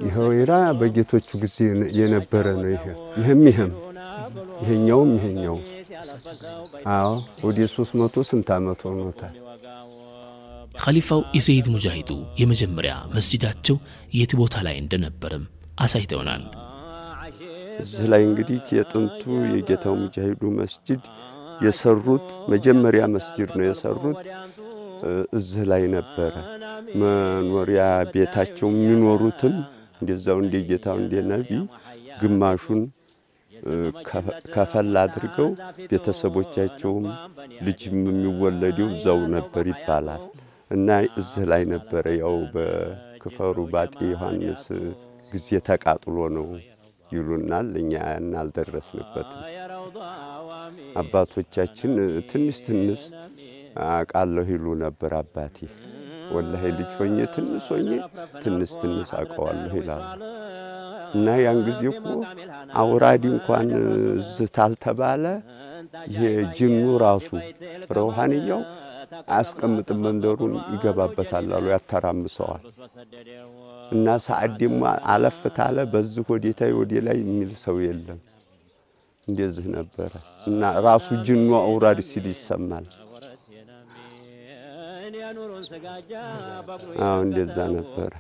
ይኸው ወይራ በጌቶቹ ጊዜ የነበረ ነው። ይሄ ይሄም ይሄም ይሄኛውም ይሄኛው አዎ ወደ 300 ስንት ዓመት ሆኖታል። ኸሊፋው የሰይድ ሙጃሂዱ የመጀመሪያ መስጂዳቸው የት ቦታ ላይ እንደነበርም አሳይተውናል። እዚህ ላይ እንግዲህ የጥንቱ የጌታው ሙጃሂዱ መስጂድ የሰሩት መጀመሪያ መስጂድ ነው የሰሩት እዚህ ላይ ነበረ። መኖሪያ ቤታቸው የሚኖሩትም እንደዛው እንደ ጌታው እንደ ነቢ ግማሹን ከፈል አድርገው ቤተሰቦቻቸውም ልጅም የሚወለደው እዛው ነበር ይባላል። እና እዚህ ላይ ነበረ። ያው በክፈሩ ባጤ ዮሐንስ ጊዜ ተቃጥሎ ነው ይሉናል። እኛ ያን አልደረስንበትም። አባቶቻችን ትንሽ ትንሽ አውቃለሁ ይሉ ነበር። አባቴ ወላሂ ልጅ ሆኜ ትንሽ ሆኜ ትንሽ ትንሽ አውቀዋለሁ ይላሉ። እና ያን ጊዜ እኮ አውራዲ እንኳን እዚህ ታልተባለ ይሄ ጅኑ ራሱ ረውሃንያው አያስቀምጥም፣ መንደሩን ይገባበታል አሉ፣ ያተራምሰዋል። እና ሰዓት ደግሞ አለፍ ታለ በዚህ ወዴታይ ወዴ ላይ የሚል ሰው የለም። እንደዚህ ነበረ። እና ራሱ ጅኑ አውራዲ ሲል ይሰማል። አዎ እንደዛ ነበረ።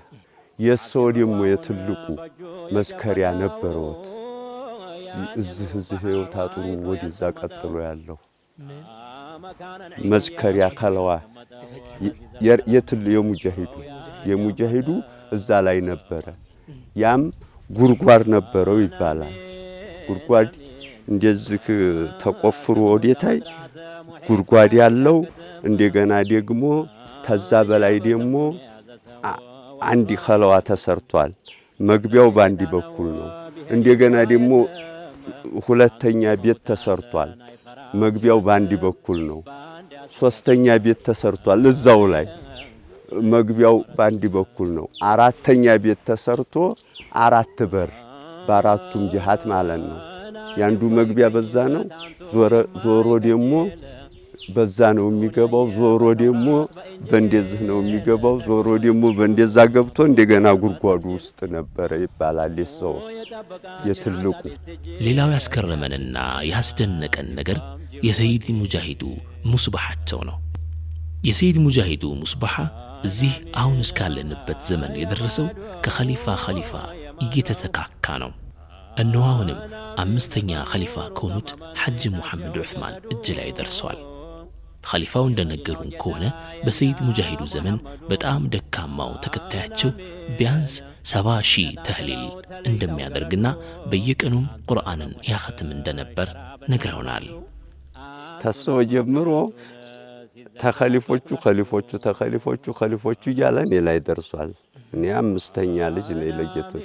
የሰው ደግሞ የትልቁ መስከሪያ ነበረውት። እዚህ እዚህ ታጥሩ ወደዛ ቀጥሎ ያለው መስከሪያ ከለዋ የትል የሙጃሂዱ እዛ ላይ ነበረ። ያም ጉርጓድ ነበረው ይባላል። ጉርጓድ እንደዚህ ተቆፍሮ ወደታይ ጉርጓድ ያለው እንደገና ደግሞ ተዛ በላይ ደግሞ አንድ ከለዋ ተሰርቷል። መግቢያው ባንዲ በኩል ነው። እንደገና ደግሞ ሁለተኛ ቤት ተሰርቷል። መግቢያው ባንዲ በኩል ነው። ሶስተኛ ቤት ተሰርቷል እዛው ላይ መግቢያው ባንዲ በኩል ነው። አራተኛ ቤት ተሰርቶ አራት በር በአራቱም ጅሃት ማለት ነው። ያንዱ መግቢያ በዛ ነው። ዞሮ ደግሞ በዛ ነው የሚገባው። ዞሮ ደግሞ በእንደዚህ ነው የሚገባው። ዞሮ ደግሞ በእንደዛ ገብቶ እንደገና ጉድጓዱ ውስጥ ነበረ ይባላል የሰው የትልቁ። ሌላው ያስገረመንና ያስደነቀን ነገር የሰይድ ሙጃሂዱ ሙስባሃቸው ነው። የሰይድ ሙጃሂዱ ሙስባሃ እዚህ አሁን እስካለንበት ዘመን የደረሰው ከኸሊፋ ኸሊፋ እየተተካካ ነው። እነሆ አሁንም አምስተኛ ኸሊፋ ከሆኑት ሐጂ ሙሐመድ ዑስማን እጅ ላይ ደርሰዋል። ኸሊፋው እንደነገሩን ከሆነ በሰይድ ሙጃሂዱ ዘመን በጣም ደካማው ተከታያቸው ቢያንስ 70,000 ተህሊል እንደሚያደርግና በየቀኑም ቁርአንን ያኸትም እንደነበር ነግረውናል። ተሰው ጀምሮ ተኸሊፎቹ ኸሊፎቹ ተኸሊፎቹ ኸሊፎቹ እያለ እኔ ላይ ደርሷል። እኔ አምስተኛ ልጅ ነኝ ለጌቶቹ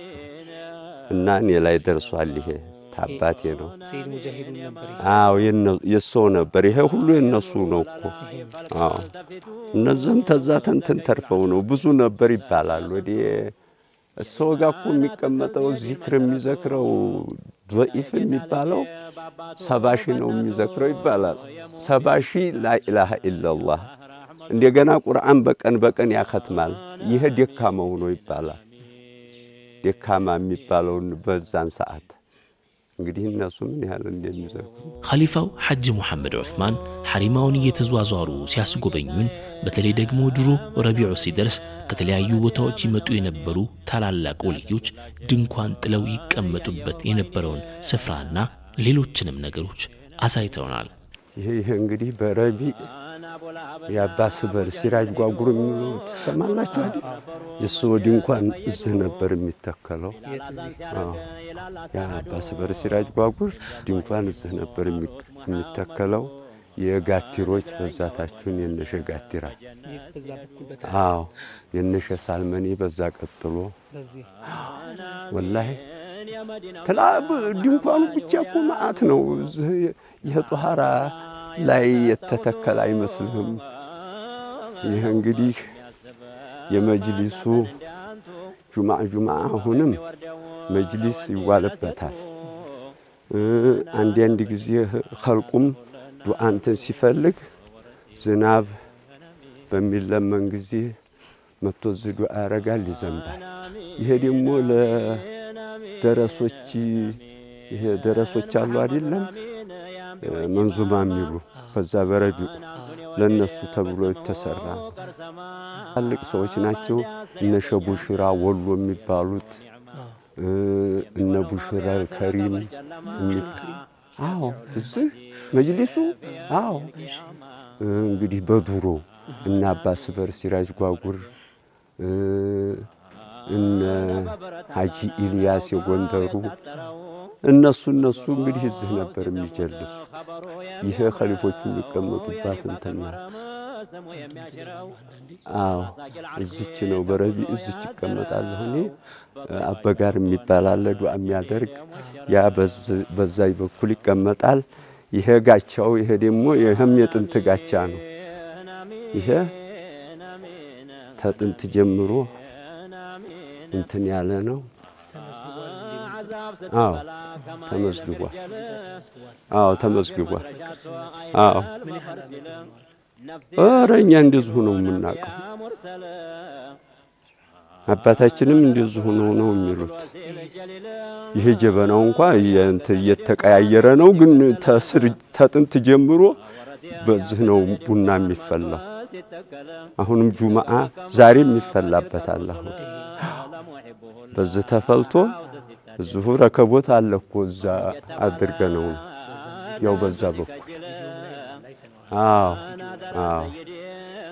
እና እኔ ላይ ደርሷል። ይሄ ታባቴ ነው። ሰይድ ሙጃሂዱ ነበር። አዎ የሰው ነበር። ይሄ ሁሉ የነሱ ነው እኮ። አዎ እነዚህም ተዛ ተንተን ተርፈው ነው ብዙ ነበር ይባላል። ወዲ እሰው ጋር እኮ የሚቀመጠው ዚክር የሚዘክረው ዶኢፍ የሚባለው 70,000 ነው የሚዘክረው ይባላል። 70,000 ላኢላሃ ኢላላህ። እንደገና ቁርአን በቀን በቀን ያከትማል። ይሄ ደካማው ነው ይባላል። ደካማ የሚባለው በዛን ሰዓት እንግዲህ እነሱ ምን ያህል እንደሚዘክሩ። ኸሊፋው ሐጂ ሙሐመድ ዑስማን ሐሪማውን እየተዟዟሩ ሲያስጎበኙን በተለይ ደግሞ ድሮ ረቢዑ ሲደርስ ከተለያዩ ቦታዎች ይመጡ የነበሩ ታላላቅ ወልዮች ድንኳን ጥለው ይቀመጡበት የነበረውን ስፍራና ሌሎችንም ነገሮች አሳይተውናል። ይሄ እንግዲህ በረቢዕ የአባ ስበር ሲራጅ ጓጉር የሚሉ ትሰማላችሁ አይደል? የእሱ ድንኳን እዚህ ነበር የሚተከለው። አዎ፣ የአባ ስበር ሲራጅ ጓጉር ድንኳን እዚህ ነበር የሚተከለው። የጋቲሮች በዛታችሁን የነሸ ጋቲራ፣ አዎ፣ የነሸ ሳልመኔ በዛ ቀጥሎ ወላሂ ትላብ ድንኳኑ ብቻ እኮ መዓት ነው። እዚህ የጧሃራ ላይ የተተከለ አይመስልህም። ይህ እንግዲህ የመጅሊሱ ጁምዓ ጁምዓ አሁንም መጅሊስ ይዋልበታል። አንዳንድ ጊዜ ኸልቁም ዱዓ እንትን ሲፈልግ ዝናብ በሚለመን ጊዜ መጥቶ እዚህ ዱዓ ያደርጋል፣ ይዘንባል። ይሄ ደግሞ ለደረሶች፣ ይሄ ደረሶች አሉ አይደለም፣ መንዙማ የሚሉ በዛ በረቢዑ ለነሱ ተብሎ የተሰራ ትልቅ ሰዎች ናቸው። እነ ሸቡሽራ ወሎ የሚባሉት፣ እነ ቡሽራ ከሪም። አዎ፣ እዚህ መጅሊሱ፣ አዎ፣ እንግዲህ በዱሮ እነ አባ ስበር ሲራጅ ጓጉር፣ እነ ሀጂ ኢልያስ የጎንደሩ፣ እነሱ እንግዲህ እዚህ ነበር የሚጀልሱት። ይሄ ኸሊፎቹ የሚቀመጡባት እንትን ናት። አዎ፣ እዚች ነው፣ በረቢ እዚች ይቀመጣለሁ። እኔ አበጋር የሚባል አለ ዱዓ የሚያደርግ፣ ያ በዛይ በኩል ይቀመጣል። ይሄ ጋቻው፣ ይሄ ደግሞ ይሄም የጥንት ጋቻ ነው። ይሄ ተጥንት ጀምሮ እንትን ያለ ነው። አዎ፣ ተመዝግቧል። አዎ፣ ተመዝግቧል። አዎ፣ ኧረ እኛ እንደዚሁ ነው የምናውቀው። አባታችንም እንደዚሁ ነው ነው የሚሉት። ይሄ ጀበናው እንኳ እየተቀያየረ ነው፣ ግን ተስር ተጥንት ጀምሮ በዚህ ነው ቡና የሚፈላው። አሁንም ጁምዓ ዛሬም ይፈላበታል። አሁን በዚህ ተፈልቶ እዚሁ ረከቦት አለ እኮ፣ እዛ አድርገነው ነው ያው በዛ በኩል። አዎ አዎ፣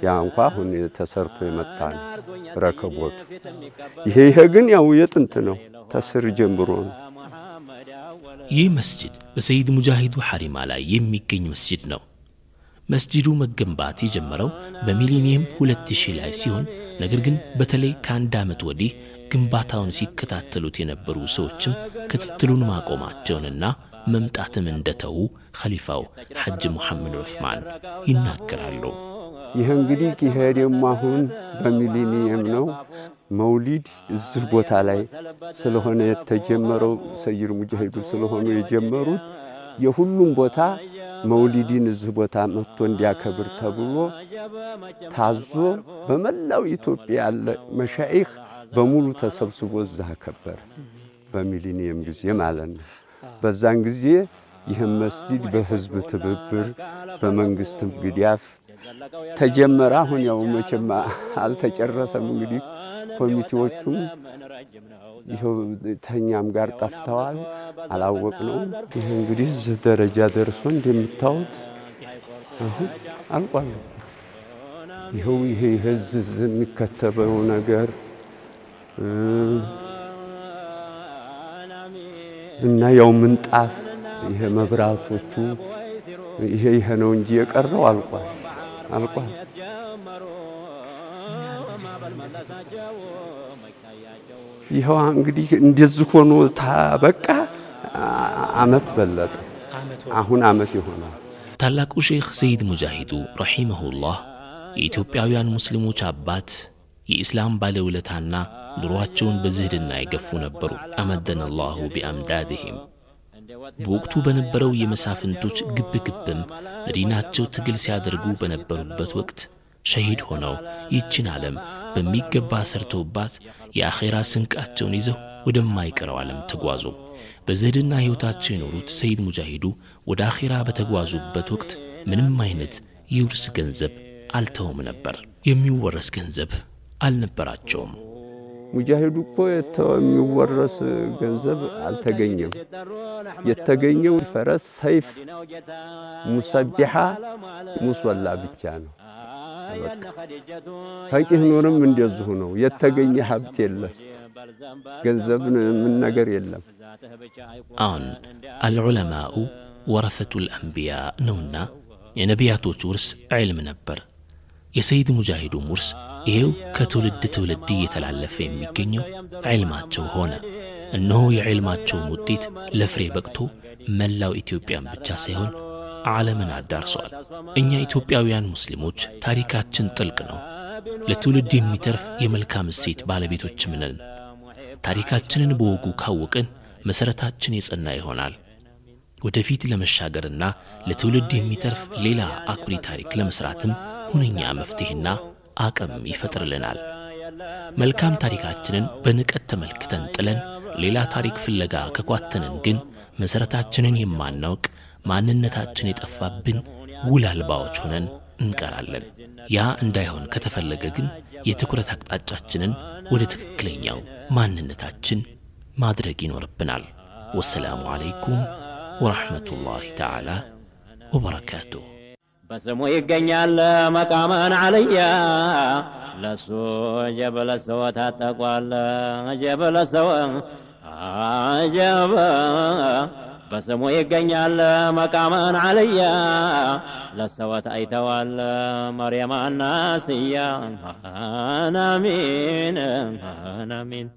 ያ እንኳ አሁን ተሰርቶ የመጣ ነው ረከቦቱ። ይሄ ግን ያው የጥንት ነው፣ ተስር ጀምሮ ነው። ይህ መስጂድ በሰይድ ሙጃሂዱ ሐሪማ ላይ የሚገኝ መስጂድ ነው። መስጂዱ መገንባት የጀመረው በሚሊኒየም 2000 ላይ ሲሆን ነገር ግን በተለይ ከአንድ ዓመት ወዲህ ግንባታውን ሲከታተሉት የነበሩ ሰዎችም ክትትሉን ማቆማቸውንና መምጣትም እንደተዉ ኸሊፋው ሐጅ ሙሐመድ ዑስማን ይናገራሉ። ይህ እንግዲህ ይሄ ደግሞ አሁን በሚሊኒየም ነው። መውሊድ እዚህ ቦታ ላይ ስለሆነ የተጀመረው፣ ሰይድ ሙጃሂዱ ስለሆኑ የጀመሩት፣ የሁሉም ቦታ መውሊድን እዚህ ቦታ መጥቶ እንዲያከብር ተብሎ ታዞ በመላው ኢትዮጵያ ያለ መሻይኽ በሙሉ ተሰብስቦ እዛ አከበረ። በሚሊኒየም ጊዜ ማለት ነው። በዛን ጊዜ ይህም መስጂድ በህዝብ ትብብር በመንግስትም ግዳፍ ተጀመረ። አሁን ያው መቼም አልተጨረሰም። እንግዲህ ኮሚቴዎቹም ይኸው ተኛም ጋር ጠፍተዋል፣ አላወቅነውም። ይህ እንግዲህ እዚህ ደረጃ ደርሶ እንደምታዩት አሁን አልቋል። ይኸው ይሄ እዚህ የሚከተበው ነገር እና ያው ምንጣፍ፣ ይሄ መብራቶቹ፣ ይሄ ነው እንጂ የቀረው አልቋል አልቋል። ይኸው እንግዲህ እንደዚህ ሆኖ ታበቃ አመት በለጠ። አሁን አመት ይሆናል። ታላቁ ሼኽ ሰይድ ሙጃሂዱ ረሒመሁላህ የኢትዮጵያውያን ሙስሊሞች አባት፣ የኢስላም ባለውለታና ኑሯቸውን በዝህድና የገፉ ነበሩ። أمدنا الله بأمدادهم። በወቅቱ በነበረው የመሳፍንቶች ግብግብም ለዲናቸው ትግል ሲያደርጉ በነበሩበት ወቅት ሸሂድ ሆነው ይህችን ዓለም በሚገባ ሰርተውባት የአኼራ ስንቃቸውን ይዘው ወደማይቀረው ዓለም ተጓዙ። በዝህድና ሕይወታቸው የኖሩት ሰይድ ሙጃሂዱ ወደ አኼራ በተጓዙበት ወቅት ምንም አይነት የውርስ ገንዘብ አልተውም ነበር። የሚወረስ ገንዘብ አልነበራቸውም። ሙጃሂዱ እኮ የሚወረስ ገንዘብ አልተገኘም። የተገኘው ፈረስ፣ ሰይፍ፣ ሙሰቢሓ፣ ሙሶላ ብቻ ነው። ፈቂህ ኑርም እንደዚሁ ነው። የተገኘ ሀብት የለም፣ ገንዘብ ምን ነገር የለም። አሁን አልዑለማኡ ወረሰቱል አንቢያ ነውና የነቢያቶች ውርስ ዒልም ነበር። የሰይድ ሙጃሂዱም ውርስ ይሄው ከትውልድ ትውልድ እየተላለፈ የሚገኘው ዒልማቸው ሆነ። እነሆ የዒልማቸውም ውጤት ለፍሬ በቅቶ መላው ኢትዮጵያን ብቻ ሳይሆን ዓለምን አዳርሷል። እኛ ኢትዮጵያውያን ሙስሊሞች ታሪካችን ጥልቅ ነው። ለትውልድ የሚተርፍ የመልካም እሴት ባለቤቶችም ነን። ታሪካችንን በወጉ ካወቅን መሠረታችን የጸና ይሆናል። ወደፊት ለመሻገርና ለትውልድ የሚተርፍ ሌላ አኩሪ ታሪክ ለመስራትም ሁነኛ መፍትሄና አቅም ይፈጥርልናል። መልካም ታሪካችንን በንቀት ተመልክተን ጥለን ሌላ ታሪክ ፍለጋ ከኳተንን ግን መሠረታችንን የማናውቅ፣ ማንነታችን የጠፋብን ውል አልባዎች ሆነን እንቀራለን። ያ እንዳይሆን ከተፈለገ ግን የትኩረት አቅጣጫችንን ወደ ትክክለኛው ማንነታችን ማድረግ ይኖርብናል። ወሰላሙ አለይኩም ወራህመቱላሂ ተዓላ ወበረካቱሁ። በስሙ ይገኛል መቃመን አልያ፣ ለሱ ጀበለሰው ታጠቋል ጀበለሰው አጀበ። በስሙ ይገኛል መቃመን አልያ፣ ለሰወት አይተዋል መርየማና ስያ። አሚን አሚን።